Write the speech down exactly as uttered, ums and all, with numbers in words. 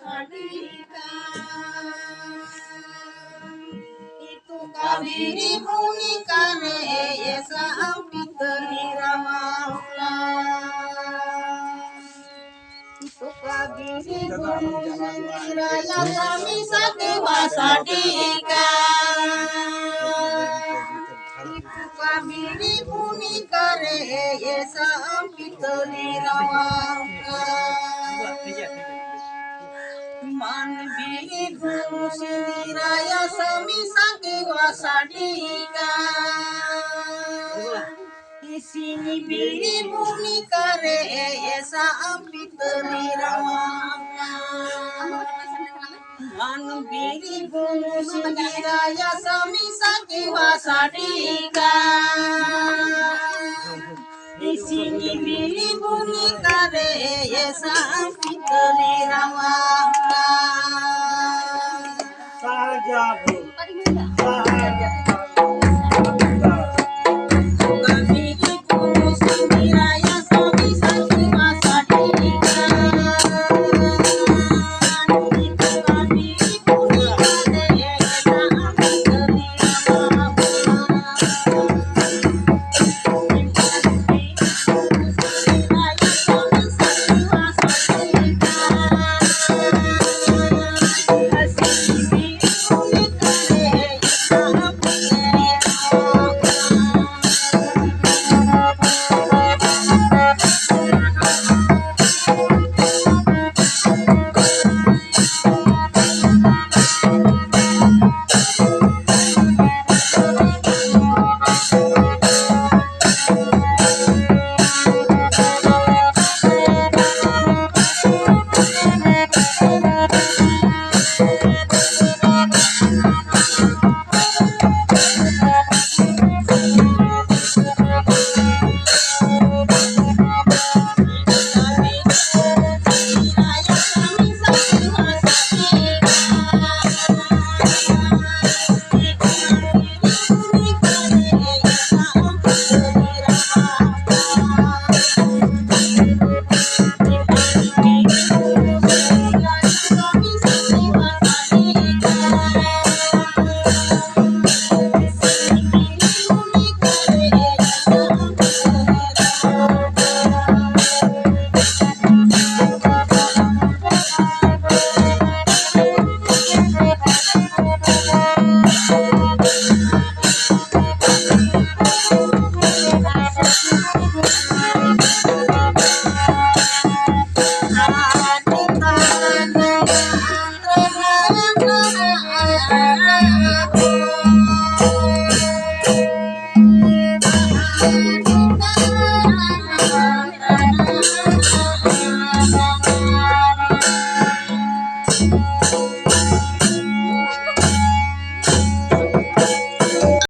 Itu kabiri buni kare esa ampitani rawaka. Itu kabiri buni raya sami sati wasadika. Itu kabiri buni kare esa ampitani rawaka. Man biri buni raya sami sati wasadika. Isini biri buni kare esa ampitani rawaka. Man biri buni raya sami sati wasadika. Isini biri buni kare esa ampitani rawaka. Sahaja, Bu. Sahaja.